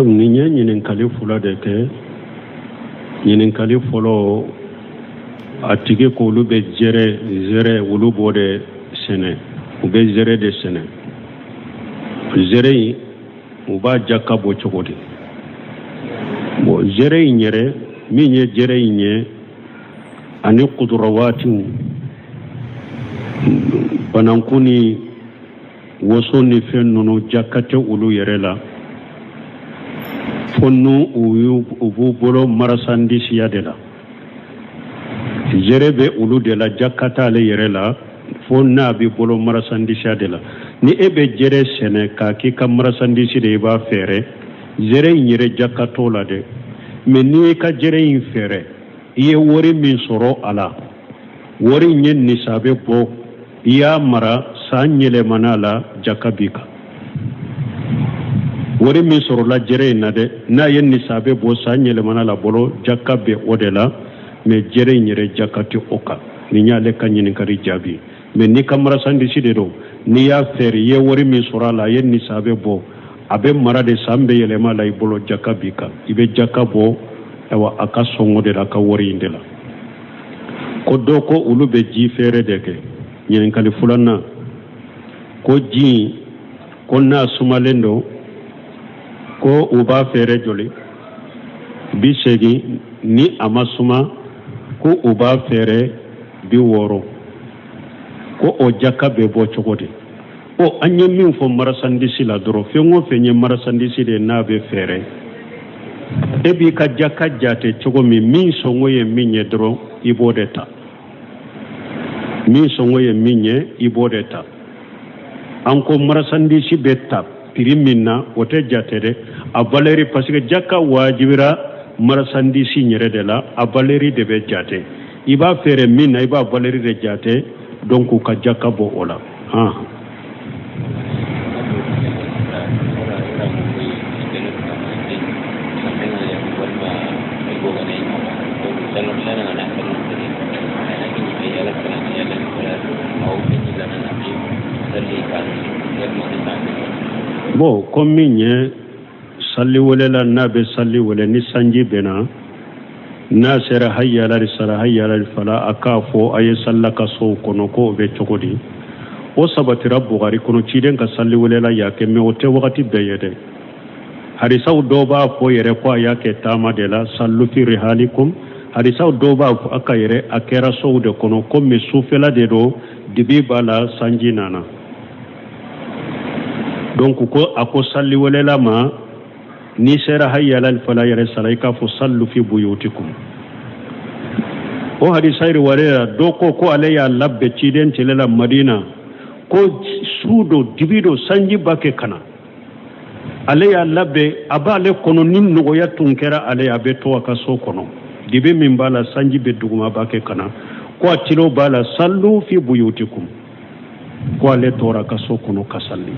Nin ye ɲininkali fila de kɛ. Ɲininkali fɔlɔ, a tigi ko olu bɛ jɛrɛ zɛrɛ, olu b'o de sɛnɛ, u bɛ zɛrɛ de sɛnɛ. Zɛrɛ in, u b'a jaka bɔ cogo di? Bon, zɛrɛ in yɛrɛ, min ye jɛrɛ in ye ani kudurawatiw, bananku ni woso ni fɛn ninnu, jaka tɛ olu yɛrɛ la fo n'u u b'u bolo marasandisiya de la. Zɛrɛ bɛ olu de la, jaka t'ale yɛrɛ la fo n'a b'i bolo marasandisiya de la. Ni e bɛ jɛrɛ sɛnɛ k'a k'i ka marasandisi de, i b'a feere. Zɛrɛ in yɛrɛ, jaka t'o la dɛ, mais n'i y'i ka jɛrɛ in feere, i ye wari min sɔrɔ a la, wari in ye nisabe bɔ, i y'a mara, san yɛlɛmana la, jaka b'i kan. Wari min sɔrɔla jɛrɛ in na dɛ, n'a ye nisabe bɔ, san yɛlɛmana la bolo, jaka bɛ o de la. Mais jɛrɛ in yɛrɛ, jaka tɛ o kan. Nin y'ale ka ɲininkali jaabi. Mais n'i ka marasandisi de don, n'i y'a feere, i ye wari min sɔrɔ a la, a ye nisabe bɔ, a bɛ mara de, san bɛ yɛlɛma la i bolo, jaka b'i kan. I bɛ jaka bɔ, ayiwa, a ka sɔngɔ de la, a ka wari in de la. Ko dɔ ko olu bɛ ji feere de kɛ. Ɲininkali filanan, ko ji ko n'a sumalen don, ko u b'a feere joli? 80. Ni a ma suma, ko u b'a feere 60. Ko o jaka bɛ bɔ cogo di? O an ye min fɔ marasandisi la dɔrɔn, fɛn o fɛn ye marasandisi de, n'a bɛ feere, e b'i ka jaka jate cogo min, min sɔngɔ ye min ye dɔrɔn, i b'o de ta. Min sɔngɔ ye min ye, i b'o de ta. An ko marasandisi bɛ ta prix min na, o tɛ jate dɛ, a valeur, parce que jaka wajibira marasandisi yɛrɛ de la, a valeur de bɛ jate. I b'a feere min na, i b'a valeur de jate, donc ka jaka bɔ o la han. Bon, ko min ye saliwelela, n'a bɛ sali wele ni sanji bɛ na, n'a sera hayya ala sala, hayya ala fala, a k'a fɔ a ye salila ka sow kɔnɔ, ko o bɛ cogo di? O sabatira Bugari kɔnɔ, ciden ka sali welela y'a kɛ, mais o tɛ wagati bɛɛ ye dɛ. Hadisaw dɔw b'a fɔ yɛrɛ ko a y'a kɛ taama de la, sallu fi rihalikum. Hadisaw dɔw b'a fɔ a ka yɛrɛ a kɛra sow de kɔnɔ, komi sufɛla de don, dibi b'a la, sanji nana. Donc ko a ko sali welela ma, n'i sera hayya alal fala yɛrɛ sala, i k'a fɔ sallu fi buyutikum. O hadisa riwaya dɔ ko ko ale y'a labɛn ciden tele la Madina, ko su do, dibi do, sanji ba kɛ ka na. Ale y'a labɛn, a b'ale kɔnɔ, ni nɔgɔya tun kɛra ale, a bɛ to a ka so kɔnɔ, dibi min b'a la, sanji bɛ duguma ba kɛ ka na, ko a tilo b'a la, sallu fi buyutikum, ko ale tora ka so kɔnɔ ka sali.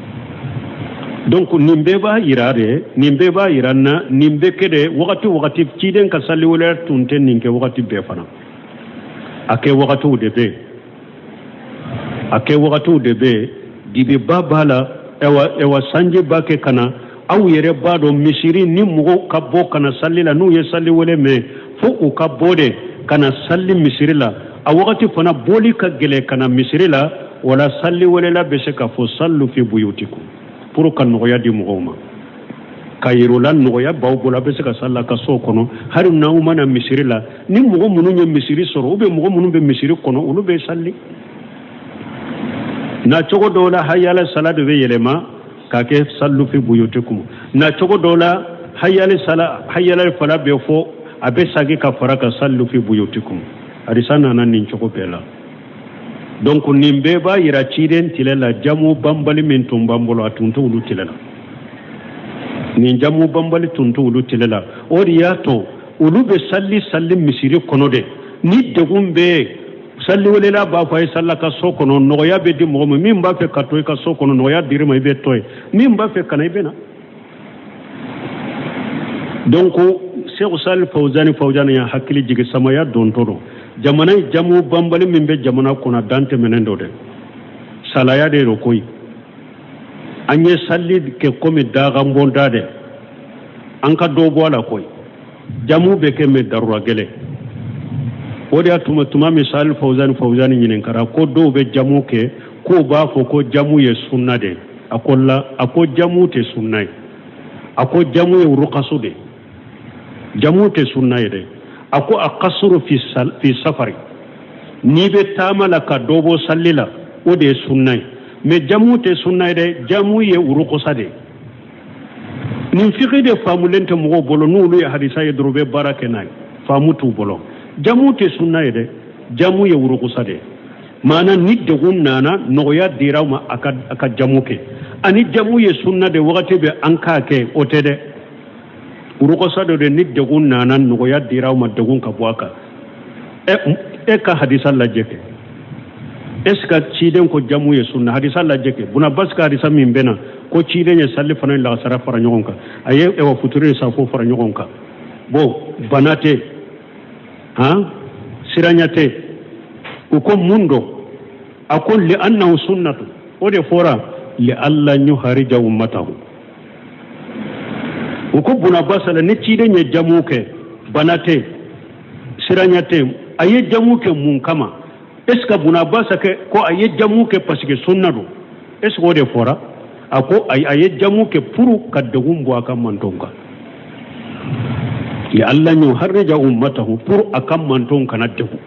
Donc nin bɛɛ b'a yira de, nin bɛɛ b'a yira na, nin bɛ kɛ de wagati wagati. Ciden ka sali wele tun tɛ nin kɛ wagati bɛɛ fana, a kɛ wagatiw de bɛ yen, a kɛ wagatiw de bɛ yen. Dibiba b'a la, ɛwa ɛwa, sanji ba kɛ ka na. Aw yɛrɛ b'a dɔn, misiri ni mɔgɔw ka bɔ ka na sali la, n'u ye sali wele mɛn, fo u ka bɔ de ka na sali misiri la. A wagati fana bɔli ka gɛlɛn ka na misiri la, wala sali welela bɛ se ka fɔ sallu fi buyutikum, pour ka nɔgɔya di mɔgɔw ma, ka yir'u la nɔgɔya b'aw bolo, a bɛ se ka sali a ka so kɔnɔ hali n'aw ma na misiri la. Ni mɔgɔ minnu ye misiri sɔrɔ, ou bien mɔgɔ minnu bɛ misiri kɔnɔ, olu bɛ sali na. Cogo dɔw la, hayya ala sala de bɛ yɛlɛma k'a kɛ sallu fi buyutikum. Na cogo dɔw la, hayya ala sala, hayya ala fala bɛ fɔ, a bɛ sagi ka fara ka sallu fi buyutikum. Hadisa nana nin cogo bɛɛ la. Donc nin bɛɛ b'a yira ciden tile la, jamu banbali min tun b'an bolo, a tun tɛ olu tile la. Nin jamu banbali tun tɛ olu tile la. O de y'a to olu bɛ sali sali misiri kɔnɔ de. Ni degun bɛ yen, saliwelela b'a fɔ a ye salila ka so kɔnɔ, nɔgɔya bɛ di mɔgɔ ma. Min b'a fɛ ka to i ka so kɔnɔ, nɔgɔya dir'i ma, i bɛ to yen. Min b'a fɛ ka na, i bɛ na. Donc Seku Sali Fawuzani Fawuzani y'a hakili jigin samaya dontɔ don. Jamana in jamu banbali min bɛ jamana kɔnɔ, dan tɛmɛnen don dɛ, salaya de don koyi. An ye sali kɛ komi daganbonda dɛ. An ka dɔ bɔ a la koyi. Jamu bɛ kɛ mais darura gɛlɛn. O de y'a tuma min Sali Fawuzani ɲininkara ko dɔw bɛ jamu kɛ k'o b'a fɔ ko jamu ye sunna de ye. A ko la, a ko jamu tɛ sunna ye. A ko jamu ye rukasu de ye. Jamu tɛ sunna ye dɛ. A ko a kasuru fi safari. N'i bɛ taama la ka dɔ bɔ sali la, o de ye sunna ye. Mais jamu tɛ sunna ye dɛ, jamu ye rukusa de ye. Nin fiki de faamulen tɛ mɔgɔw bolo, n'olu ye hadisa ye dɔrɔn u bɛ baara kɛ n'a ye, faamu t'u bolo. Jamu tɛ sunna ye dɛ, jamu ye rukusa de ye. Maana ni degun nana, nɔgɔya dira aw ma a ka jamu kɛ. Ani jamu ye sunna de wagati bɛ an k'a kɛ, o tɛ dɛ. Rukusa dɔ de, ni degun nana, nɔgɔya dira aw ma, degun ka bɔ a kan. E ka hadisa lajɛ kɛ. Est ce que ciden ko jamu ye sunna? Hadisa lajɛ kɛ. Buna Basi ka hadisa min bɛ na ko ciden ye sali fana ni lagasara fara ɲɔgɔn kan, a ye ewa futuri ni safo fara ɲɔgɔn kan. Bon, bana tɛ, han, siranya tɛ. U ko mun don? A ko li annahu sunnatu. O de fɔra li alla yuharija ummatahu. U ko buna Basi la, ni ciden ye jamu kɛ, bana tɛ, siranya tɛ, a ye jamu kɛ mun kama? Est ce que buna Basi kɛ ko a ye jamu kɛ parce que sunna don? Est ce que o de fɔra? A ko a ye jamu kɛ pour ka degun bɔ a ka mantonw kan. Li alla yuharrija ummatahu, pour a ka mantonw kana degun.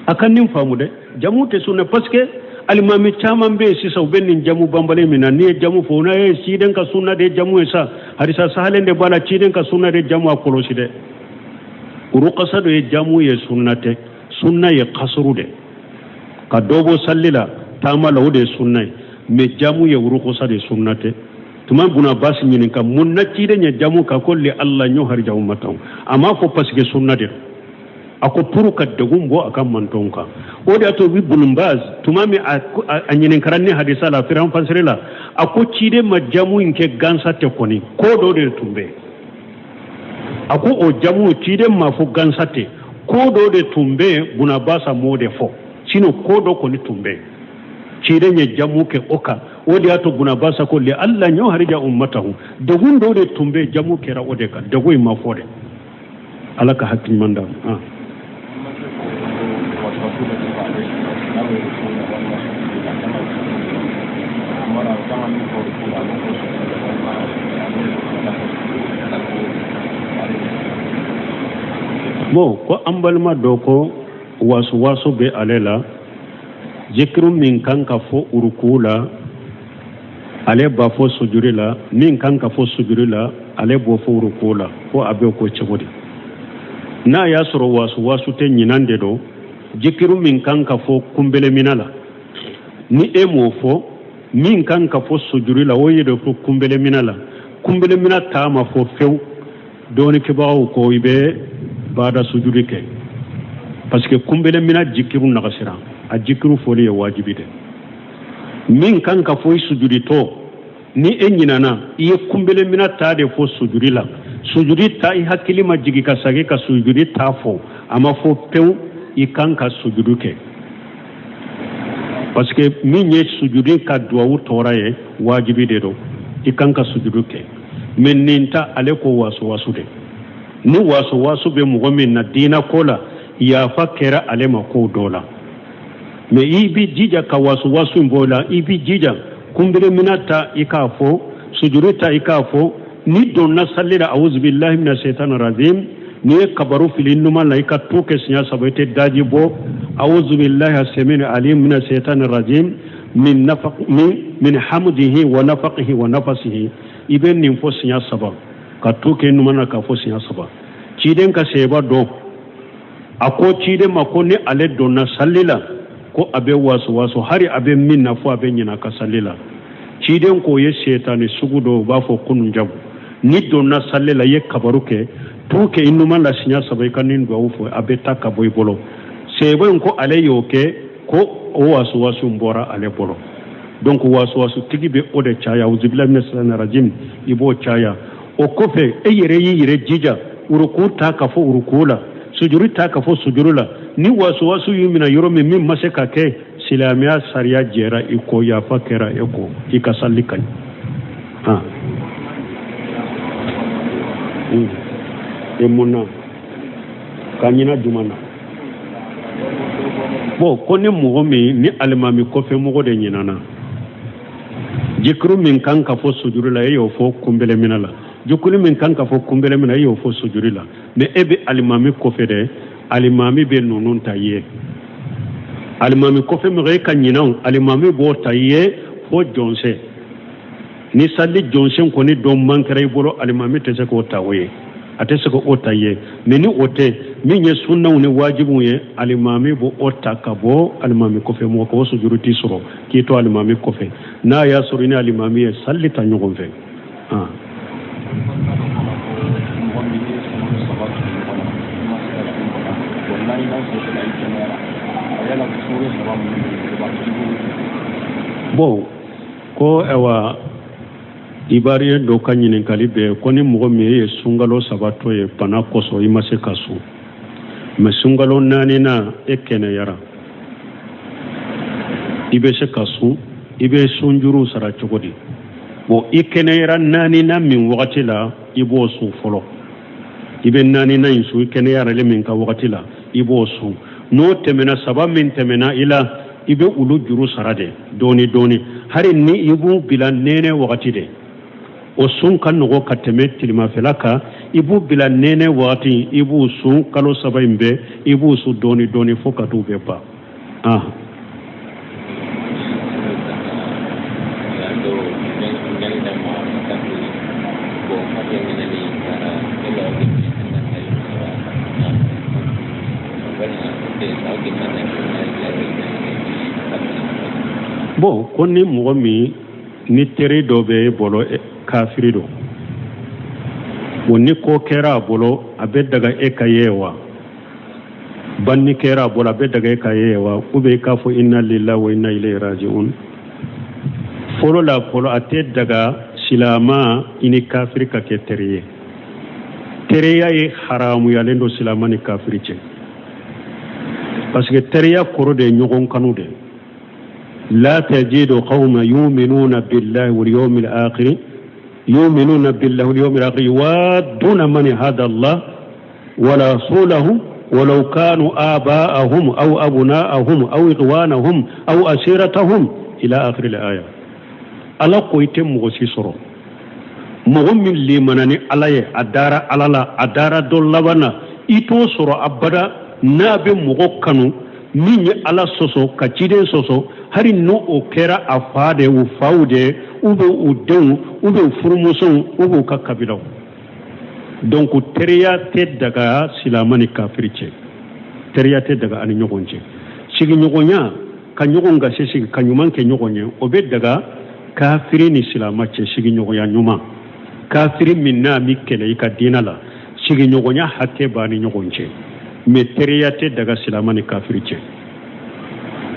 A ka nin faamu dɛ, jamu tɛ sunna parce que alimami caman bɛ yen sisan, u bɛ nin jamu banbali min na. N'i ye jamu fɔ, n'a ye ciden ka sunna de ye jamu ye sa, hadisa sahalen de b'a la, ciden ka sunna de jamu, a kɔlɔsi dɛ. Rukasa dɔ ye jamu ye, sunna tɛ. Sunna ye kasuru de, ka dɔ bɔ sali la, taama la, o de ye sunna ye. Mais jamu ye rukusa de, sunna tɛ. Tuma buna Basi ɲininka mun na ciden ye jamu ka ko li alla yuharija ummatahu, a m'a fɔ parce que sunna de don. A ko pour ka degun bɔ a ka mantonw kan. O de y'a to Ibn Baz tuma min a ɲininkara ni hadisa la firan fasiri la, a ko ciden ma jamu in kɛ gansa tɛ kɔni, ko dɔ de tun bɛ. A ko o jamu ciden ma fɔ gansa tɛ, ko dɔ de tun bɛ yen, Buna Basa m'o de fɔ, sinon ko dɔ kɔni tun bɛ yen, ciden ye jamu kɛ o kan. O de y'a to Buna Basa ko li alla yuharija ummatahu, degun dɔ de tun bɛ yen, jamu kɛra o de kan, degun in ma fɔ dɛ. Ala ka hakili ɲuman d'a ma. Bon, ko an balima dɔ ko waso waso bɛ ale la, zikiru min kan ka fɔ uruku la, ale b'a fɔ sujuri la, min kan ka fɔ sujuri la, ale b'o fɔ uruku la, ko a bɛ ko cogo di? N'a y'a sɔrɔ waso waso tɛ, ɲinan de don, zikiru min kan ka fɔ kunbelemina la, ni e m'o fɔ, min kan ka fɔ sujuri la, o ye de fɔ kunbelemina la. Kunbelemina ta ma fɔ fewu. Dɔɔnikɛbagaw ko i bɛ baada sujudi kɛ parce que kunbelemina jikiru nagasira, a jikiru fɔli ye wajibi de. Min kan ka fɔ i sujuditɔ, ni e ɲinana, i ye kunbelemina ta de fɔ sujudi la, sujudi ta i hakili ma jigin ka segin ka sujudi ta fɔ, a ma fɔ pewu, i kan ka sujudu kɛ parce que min ye sujudi ka duwawu tɔɔrɔ ye, wajibi de don, i kan ka sujudu kɛ. Mais nin ta ale ko waso waso de, ni waso waso bɛ mɔgɔ min na diina ko la, yafa kɛra ale ma ko dɔ la. Mais i b'i jija ka waso waso in bɔ o la, i b'i jija kunbelemina ta i k'a fɔ, sujuru ta i k'a fɔ. Ni donna sali la, awuzubilahi mina shaitani rajim, n'i ye kabaru fili numan la, i ka to kɛ siɲɛ saba, i tɛ daji bɔ. Awuzubilahi asemini alim mina shaitani rajim min nafaq min hamdihi wa nafaqihi wa nafasihi, i bɛ nin fɔ siɲɛ saba, ka to kɛ numan na k'a fɔ siɲɛ saba. Ciden ka seba dɔn, a ko ciden ma ko ni ale donna sali la, ko a bɛ waso waso, hali a bɛ min na fo a bɛ ɲinɛ a ka sali la. Ciden k'o ye setani sugu dɔ, u b'a fɔ kununjabu. Ni donna sali la, i ye kabaru kɛ, tu kɛ i numan la siɲɛ saba, i ka nin duwawu fɔ, a bɛ taa ka bɔ i bolo. Seba in ko ale y'o kɛ, ko o waso waso in bɔra ale bolo. Donc waso waso tigi bɛ o de caya, auzubillahi mina shaitani rajim, i b'o caya. O kɔfɛ e yɛrɛ y'i yɛrɛ jija, uruku ta ka fɔ uruku la, sujuru ta ka fɔ sujuru la. Ni waso waso y'i minɛ yɔrɔ min, min ma se ka kɛ, silamɛya sariya jɛra i kɔ, yafa kɛra e kɔ, i ka sali ka ɲi. E mun na ka ɲina jumɛn na? Bon, ko ni mɔgɔ min ni alimami kɔfɛ mɔgɔ de ɲinana jikuru min kan ka fɔ sujuru la, e y'o fɔ kunbeleminɛ la. Jikuru min kan ka fɔ kunbeleminɛ, e y'o fɔ sujuru la. Mais e bɛ alimami kɔfɛ dɛ, alimami bɛ ninnu ta i ye. Alimami kɔfɛ mɔgɔ, e ka ɲinanw, alimami b'o ta i ye fo jɔnsen. Ni sali jɔnsen kɔni dɔ man kɛra i bolo, alimami tɛ se k'o ta o ye, a tɛ se k'o ta i ye. Mais ni o tɛ, min ye sunnaw ni wajibiw ye, alimami b'o ta ka bɔ alimami kɔfɛ mɔgɔ k'o sujuru t'i sɔrɔ k'i to alimami kɔfɛ, n'a y'a sɔrɔ i ni alimami ye sali ta ɲɔgɔn fɛ. Bon, ko ayiwa, ibarien dɔ ka ɲininkali bɛ ko ni mɔgɔ min ye sunkalo 3 to ye bana kosɔn, i ma se ka sun, mais sunkalo naaninan e kɛnɛyara, i bɛ se ka sun, i bɛ sunjuru sara cogo di? Bon, i kɛnɛyara naaninan min wagati la, i b'o sun fɔlɔ. I bɛ naaninan in sun, i kɛnɛyaralen min ka wagati la, i b'o sun. N'o tɛmɛna, 3 min tɛmɛna i la, i bɛ olu juru sara de dɔɔni dɔɔni, hali ni i b'u bila nɛnɛ wagati de. O sun ka nɔgɔ ka tɛmɛ tilemafɛla kan. I b'u bila nɛnɛ wagati, i b'u sun kalo 3 in bɛɛ, i b'u sun dɔɔni dɔɔni fo ka t'u bɛɛ ban. Bon, ko ni mɔgɔ min ni teri dɔ bɛ e bolo, kafiri don, o ni ko kɛra a bolo, a bɛ daga e ka ye wa? Banni kɛra a bolo, a bɛ daga e ka ye wa? Ou bien i k'a fɔ inna lillahi wa inna ilayhi raji'un. Fɔlɔ la fɔlɔ, a tɛ daga silama i ni kafiri ka kɛ teri ye. Teriya ye haramuyalen don silama ni kafiri cɛ, parce que teriya kɔrɔ de ye ɲɔgɔn kanu de. La tajidu qawma yuminuna billahi wal yawmil akhir yuminuna billahi wal yawmil akhir yuwadduna man hada Allah wa rasulahu walau kanu aba'ahum aw abna'ahum aw ikhwanahum aw asiratahum ila akhir al-aya. Ala ko i tɛ mɔgɔ si sɔrɔ, mɔgɔ min limana ni Ala ye, a dara Ala la, a dara dɔ laban na, i t'o sɔrɔ abada n'a bɛ mɔgɔ kanu min ye Ala sɔsɔ ka ciden sɔsɔ, hali n'o o kɛra a fa de, u faw de, ou bien u denw, ou bien u furumusow, ou bien u ka kabilaw. Donc teriya tɛ daga silama ni kafiri cɛ, teriya tɛ daga ani ɲɔgɔn cɛ. Sigiɲɔgɔnya, ka ɲɔgɔn gasi sigi, ka ɲuman kɛ ɲɔgɔn ye, o bɛ daga kafiri ni silama cɛ. Sigiɲɔgɔnya ɲuman, kafiri min n'a mi kɛlɛ i ka diinɛ la, sigiɲɔgɔnya hakɛ b'a ni ɲɔgɔn cɛ. Mais teriya tɛ daga silama ni kafiri cɛ.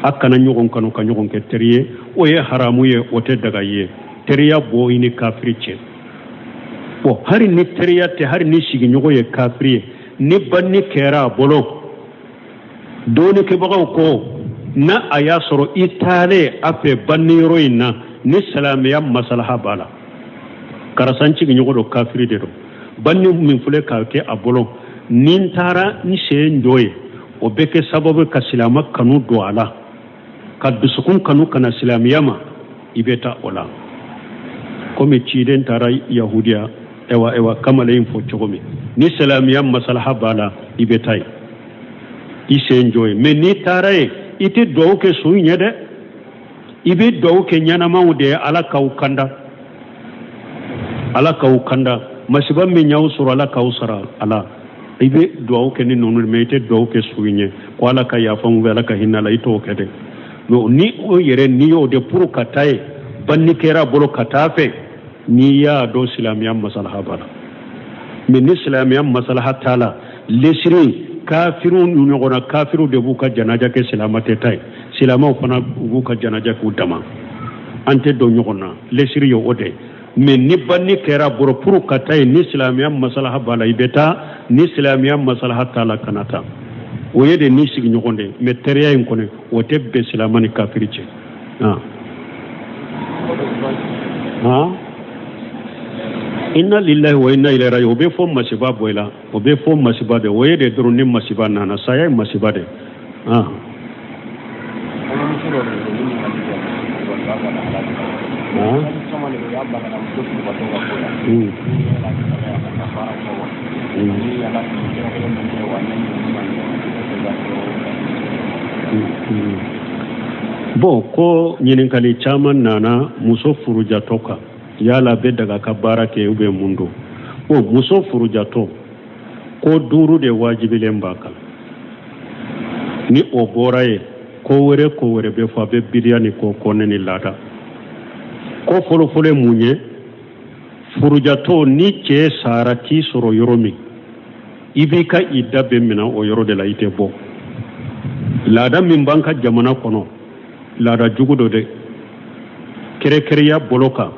A kana ɲɔgɔn kanu ka ɲɔgɔn kɛ teri ye, o ye haramu ye, o tɛ daga ye. Teriya bɔ i ni kafiri cɛ. Bon, hali ni teriya tɛ, hali ni sigiɲɔgɔn ye kafiri ye, ni banni kɛra a bolo, dɔɔnikɛbagaw ko n'a a y'a sɔrɔ i taalen a fɛ banniyɔrɔ in na, ni silamɛya masalaha b'a la, karisa n sigiɲɔgɔn don, kafiri de don, banni min filɛ k'a kɛ a bolo, ni n taara n sen jɔ ye, o bɛ kɛ sababu ka silamɛ kanu don a la, ka dusukun kanu ka na silamɛya ma, i bɛ taa o la. Komi ciden taara yahudiya, ewa kamalen in fɔ cogo min, ni silamɛya masalaha b'a la, i bɛ taa yen, i sen jɔ yen. Mais n'i taara yen, i tɛ duwawu kɛ su ɲɛ dɛ, i bɛ duwawu kɛ ɲɛnamaw de ye, Ala k'aw kanda, Ala k'aw kanda, masiba min y'aw sɔrɔ, Ala k'aw sara a la. I bɛ duwawu kɛ ni ninnu, mais i tɛ duwawu kɛ su ɲɛ ko Ala ka yafa n fɛ, Ala ka hinɛ la, i t'o kɛ dɛ. Mais ni o yɛrɛ n'i y'o de pour ka taa yen, banni kɛra a bolo ka taa fɛ, n'i y'a dɔn silamɛya masalaha b'a la. Mais ni silamɛya masalaha t'a la, lesiri kafiriw ni ɲɔgɔn na, kafiriw de b'u ka janaja kɛ, silamɛ tɛ taa yen, silamɛw fana b'u ka janaja k'u dama, an tɛ don ɲɔgɔn na, lesiri ye o de ye. Mais ni banni kɛra bolo pour ka taa yen, ni silamɛya masalaha b'a la, i bɛ taa, ni silamɛya masalaha t'a la, kana taa. O ye de ni sigiɲɔgɔn de ye. Mais teriya in kɔni, o tɛ bɛn silamɛ ni kafiri cɛ. Inna lillahi wa inna ilayhi raji'un. O bɛ fɔ masiba bɔ i la, o bɛ fɔ masiba de, o ye de dɔrɔn ni masiba nana, saya ye masiba de. Ah. Bon, ko ɲininkali caman nana muso furujatɔ kan, yala bɛ daga ka baara kɛ ou bien mun don? Bon, muso furujatɔ, ko duuru de wajibilen b'a kan. Ni o bɔra yen, ko wɛrɛ ko wɛrɛ bɛ fɔ, a bɛ bidiya ni ko kɔnɛ ni laada. Ko fɔlɔfɔlɔ ye mun ye? Furujatɔ, ni cɛ sara k'i sɔrɔ yɔrɔ min, i b'i ka idda bɛɛ minɛ o yɔrɔ de la, i tɛ bɔ. Laada min b'an ka jamana kɔnɔ, laada jugu dɔ dɛ, kɛrɛkɛrɛya bolo kan,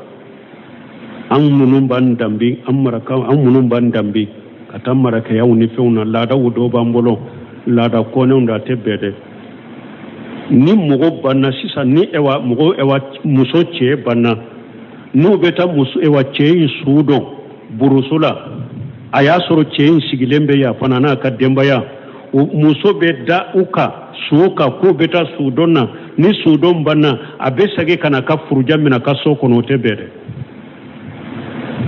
an minnu b'an danbe, an maraka, an minnu b'an danbe ka taa marakɛyaw ni fɛnw na, laadaw dɔw b'an bolo, laada kɔnɛw da, a tɛ bɛn dɛ. Ni mɔgɔ banna sisan, ni ɛwa mɔgɔ ɛwa muso cɛ banna, n'u bɛ taa muso ɛwa cɛ in su don burusu la, a y'a sɔrɔ cɛ in sigilen bɛ yan fana n'a ka denbaya, muso bɛ da u kan su kan k'u bɛ taa sudon na. Ni sudon banna, a bɛ segin ka na ka furuja minɛ ka so kɔnɔ. O tɛ bɛn dɛ.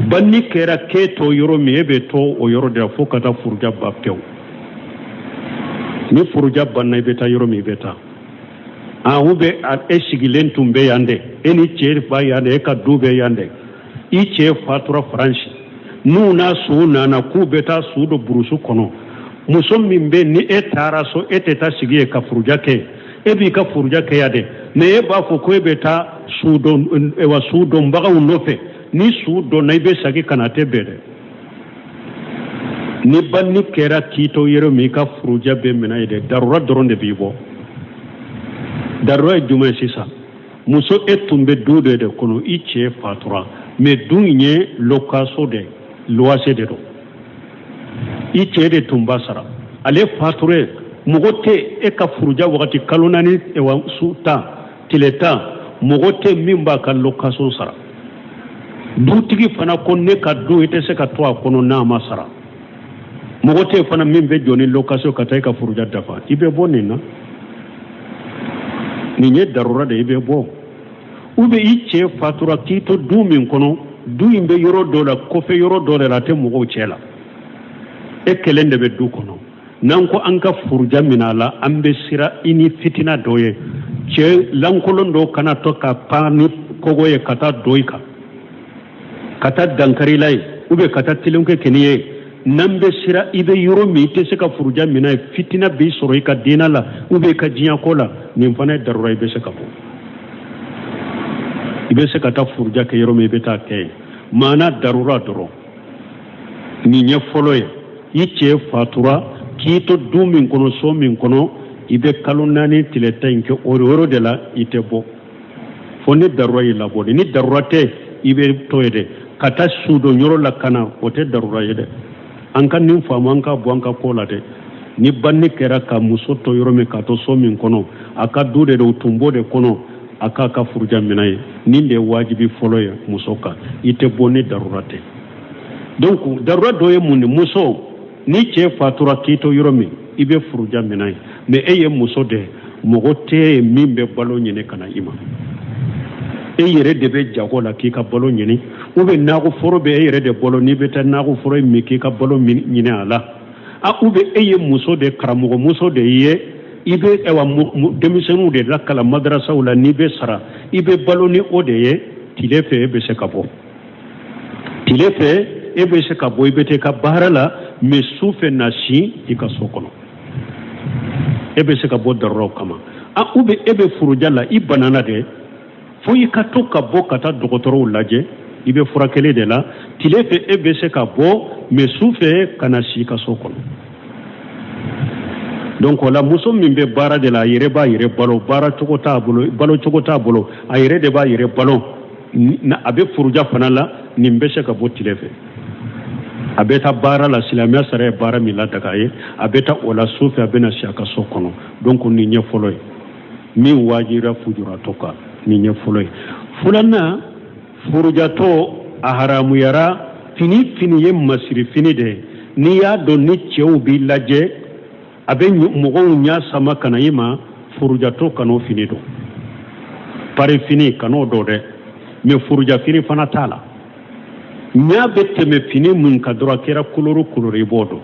Banni kɛra k'e to yɔrɔ min, e bɛ to o yɔrɔ de la fo ka taa furuja ban pewu. Ni furuja banna, i bɛ taa yɔrɔ min, i bɛ taa. Ah, ou bien e sigilen tun bɛ yan dɛ, e ni cɛ ba yan dɛ, e ka du bɛ yan dɛ, i cɛ fatura Faransi, n'u n'a su nana k'u bɛ taa su don burusu kɔnɔ, muso min bɛ ni e taara so, e tɛ taa sigi yen ka furuja kɛ, e b'i ka furuja kɛ yan dɛ, mais e b'a fɔ ko e bɛ taa su don wa su donbagaw nɔfɛ, ni su donna, i bɛ segin ka na, a tɛ bɛn dɛ. Ni banni kɛra k'i to yɔrɔ min, i ka furuja bɛ minɛ yen dɛ. Darura dɔrɔn de b'i bɔ. Darura ye jumɛn ye sisan? Muso, e tun bɛ du dɔ de kɔnɔ, i cɛ fatura, mais du in ye location de, luwase de don, i cɛ de tun b'a sara, ale fatura, mɔgɔ tɛ e ka furuja wagati kalo 4 su 10 tile 10, mɔgɔ tɛ min b'a ka location sara. Dutigi fana ko ne ka du, i tɛ se ka to a kɔnɔ n'a ma sara. Mɔgɔ tɛ fana min bɛ jɔ ni location ka taa i ka furuja dafa. I bɛ bɔ nin na, nin ye darura de, i bɛ bɔ. Ou bien i cɛ fatura k'i to du min kɔnɔ, du in bɛ yɔrɔ dɔ la, kɔfɛ yɔrɔ dɔ de la, a tɛ mɔgɔw cɛ la, e kelen de bɛ du kɔnɔ. N'an ko an ka furuja minɛ a la, an bɛ siran i ni fitina dɔ ye, cɛ lankolon dɔw kana to ka pan ni kogo ye ka taa don i kan, ka taa dankari la ye, ou bien ka taa telenkɛ kɛ n'i ye. N'an bɛ siran i bɛ yɔrɔ min, i tɛ se ka furuja minɛ ye, fitina b'i sɔrɔ i ka diinɛ la ou bien i ka diɲɛko la, nin fana ye darura, i bɛ se ka bɔ, i bɛ se ka taa furuja kɛ yɔrɔ min, i bɛ taa kɛ yen. Maana darura dɔrɔn, nin ye fɔlɔ ye. I cɛ fatura k'i to du min kɔnɔ, so min kɔnɔ, i bɛ kalo 4 tile 10 in kɛ o yɔrɔ de la, i tɛ bɔ fo ni darura y'i labɔ de. Ni darura tɛ, i bɛ to yen dɛ. Ka taa sudon yɔrɔ la ka na, o tɛ darura ye dɛ. An ka nin faamu, an ka bɔ an ka ko la dɛ. Ni banni kɛra ka muso to yɔrɔ min, ka to so min kɔnɔ, a ka du de don, o tun b'o de kɔnɔ, a k'a ka furuja minɛ ye. Nin de ye wajibi fɔlɔ ye muso kan, i tɛ bɔ ni darura tɛ. Donc darura dɔ ye mun de? Muso, ni cɛ fatura k'i to yɔrɔ min, i bɛ furuja minɛ ye, mais e ye muso de ye, mɔgɔ tɛ yen min bɛ balo ɲini ka na i ma, e yɛrɛ de bɛ jago la k'i ka balo ɲini, ou bien nakɔ foro bɛ e yɛrɛ de bolo, n'i bɛ taa nakɔ foro in min k'i ka balo ɲini a la. A, ou bien e ye muso de, karamɔgɔ muso de ye, i bɛ ɛwa denmisɛnninw de lakalan madarasaw la, n'i bɛ sara, i bɛ balo ni o de ye. Tile fɛ e bɛ se ka bɔ, tile fɛ e bɛ se ka bɔ, i bɛ taa i ka baara la, mais su fɛ na si i ka so kɔnɔ, e bɛ se ka bɔ daruraw kama. A, ou bien e bɛ furuja la, i banana dɛ, fo i ka to ka bɔ ka taa dɔgɔtɔrɔw lajɛ, i bɛ furakɛli de la. Tile fɛ e bɛ se ka bɔ, mais su fɛ ka na si i ka so kɔnɔ. Donc o la, muso min bɛ baara de la, a yɛrɛ b'a yɛrɛ balo, baara cogo t'a bolo, balo cogo t'a bolo, a yɛrɛ de b'a yɛrɛ balo, a bɛ furuja fana la, nin bɛ se ka bɔ tile fɛ, a bɛ taa baara la, silamɛya sariya ye baara min ladaga a ye, a bɛ taa o la, su fɛ a bɛ na si a ka so kɔnɔ. Donc nin ye fɔlɔ ye min wajibira fujuratɔ kan, nin ye fɔlɔ ye. Filanan, furujatɔ a haramuyara. Fini fini ye masiri fini de ye, n'i y'a don ni cɛw b'i lajɛ, a bɛ mɔgɔw ɲɛ sama ka na i ma, furujatɔ kan'o fini don. Pare fini kan'o don dɛ, mais furuja fini fana t'a la. Ɲa bɛ tɛmɛ fini min kan dɔrɔn, a kɛra couleur couleur, i b'o don.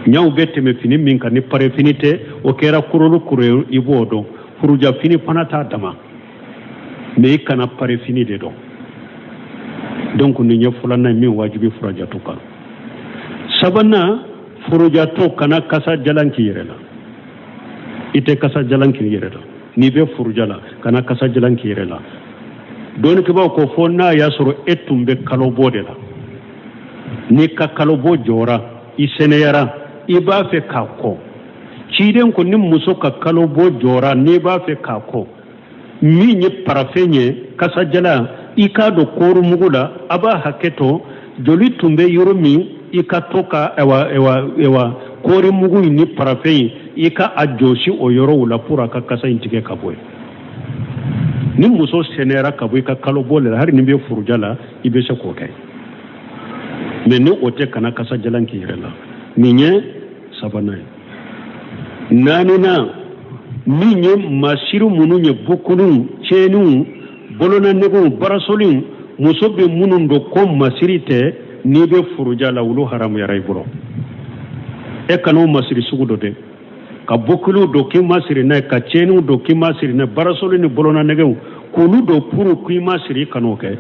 Ɲaw bɛ tɛmɛ fini min kan ni pare fini tɛ, o kɛra couleur couleur, i b'o don. Furuja fini fana t'a dama, mais i kana pare fini de don. Donc nin ye filanan ye min wajibi furujatɔ kan. Sabanan, furujatɔ kana kasa jalan k'i yɛrɛ la. I tɛ kasa jalan k'i yɛrɛ la n'i bɛ furuja la, kana kasa jalan k'i yɛrɛ la. Dɔnnikɛbaaw ko fo n'a y'a sɔrɔ e tun bɛ kalobɔ de la, n'i ka kalobɔ jɔra, i sɛnɛyara, i b'a fɛ k'a ko. Ciden ko ni muso ka kalobɔ jɔra, n'i b'a fɛ k'a ko, min ye parafɛn ye, kasajalan, i k'a don kɔɔrimugu la, a b'a hakɛ to joli tun bɛ yɔrɔ min, i ka to ka ɛwa ɛwa ɛwa kɔɔrimugu in ni parafɛn in, i ka a jɔsi o yɔrɔw la pour a ka kasa in tigɛ ka bɔ yen. Ni muso sɛnɛyara ka bɔ i ka kalo bɔ la, hali ni bɛ furuja la, i bɛ se k'o kɛ, mais ni o tɛ, kana kasa jalan k'i yɛrɛ la. Nin ye sabanan ye. Naaninan, min ye masiri minnu ye, bukuluw, cɛniw, bolonanɛgɛw, barasoliw, muso bɛ minnu don ko masiri tɛ, n'i bɛ furuja la, olu haramuyara i bolo. E kana o masiri sugu don dɛ, ka bukuluw don k'i masiri n'a ye, ka cɛniw don k'i masiri n'a ye, barasoli ni bolonanɛgɛw k'olu don pour k'i masiri, i kan'o kɛ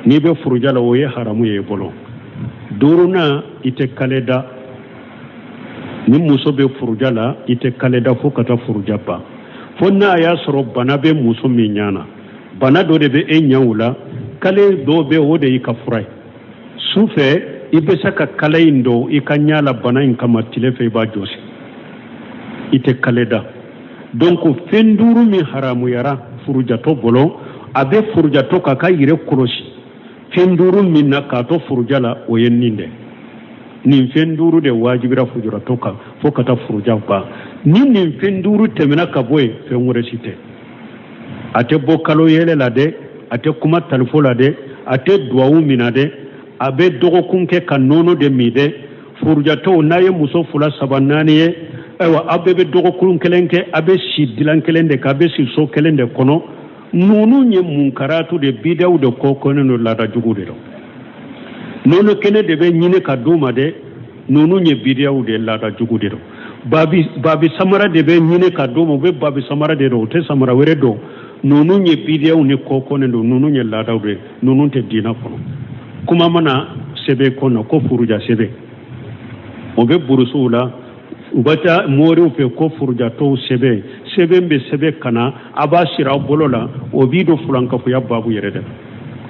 n'i bɛ furuja la, o ye haramu ye i bolo. Duurunan, i tɛ kale da. Ni muso bɛ furuja la, i tɛ kale da fo ka taa furuja ban, fo n'a y'a sɔrɔ bana bɛ muso min ɲɛ na. Bana dɔ de bɛ e ɲɛw la, kale dɔ bɛ, o de y'i ka fura ye. Su fɛ i bɛ se ka kale in don i ka ɲɛ la bana in kama, tile fɛ i b'a jɔsi. I tɛ kale da. Donc fɛn duuru min haramuyara furujatɔ bolo, a bɛ furujatɔ k'a ka yɛrɛ kɔlɔsi fɛn duuru min na k'a to furuja la, o ye nin de. Nin fɛn duuru de wajibira furujatɔ kan fo ka taa furuja ban. Ni nin fɛn duuru tɛmɛna ka bɔ yen, fɛn wɛrɛ si tɛ. A tɛ bɔ kalo yɛlɛ la dɛ, a tɛ kuma talifo la dɛ, a tɛ duwawu mina dɛ, a bɛ dɔgɔkun kɛ ka nɔnɔ de min dɛ. Furujatɔw, n'a ye muso fila, saba, naani ye, ayiwa, aw bɛɛ bɛ dɔgɔkun kelen kɛ, a bɛ si dilan kelen de kan, a bɛ si so kelen de kɔnɔ. Ninnu ye munkaratu de, bidaw de, ko kɔnnen don, laada jugu de don. Nɔnɔ kɛnɛ de bɛ ɲini ka d'u ma dɛ. Ninnu ye bidaw de, laada jugu de don. Babi babi samara de bɛ ɲini ka d'u ma, u bɛ babi samara de don, u tɛ samara wɛrɛ don. Ninnu ye bidaw ni ko kɔnnen don, ninnu ye laadaw de ye, ninnu tɛ diinɛ kɔnɔ. Kuma mana sɛbɛn kɔnɔ ko furuja sɛbɛn, o bɛ burusuw la, u bɛ taa moriw fɛ ko furujatɔw sɛbɛn. Sɛbɛn bɛ sɛbɛn ka na, a b'a siri aw bolo la, o b'i don fulankafoya babu yɛrɛ de la.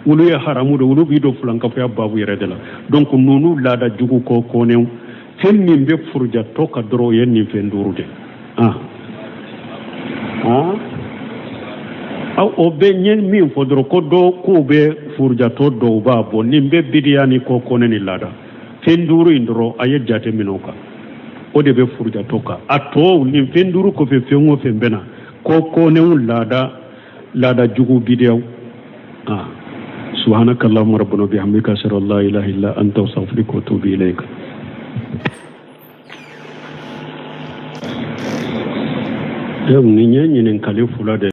Olu ye haramu de, olu b'i don fulankafoya babu yɛrɛ de la. Donc ninnu laada jugu ko kɔnɛw, fɛn min bɛ furujatɔ kan dɔrɔn, o ye nin fɛn duuru de. Ah ah, o bɛ n ye min fɔ dɔrɔn, ko dɔw k'u bɛ furujatɔ dɔw b'a bɔ, nin bɛ bidiya ni ko kɔnɛ ni laada. Fɛn duuru in dɔrɔn, a ye jate minɛ o kan, o de bɛ furujatɔ kan. A tɔw, nin fɛn duuru kɔfɛ, fɛn o fɛn bɛ na, ko kɔnɛw, laada, laada jugu, bidiyaw. Ah, subhanaka allahumma rabbana bihamdika, ashhadu an la ilaha illa anta, astaghfiruka wa atubu ilayk. Nin ye ɲininkali fila de.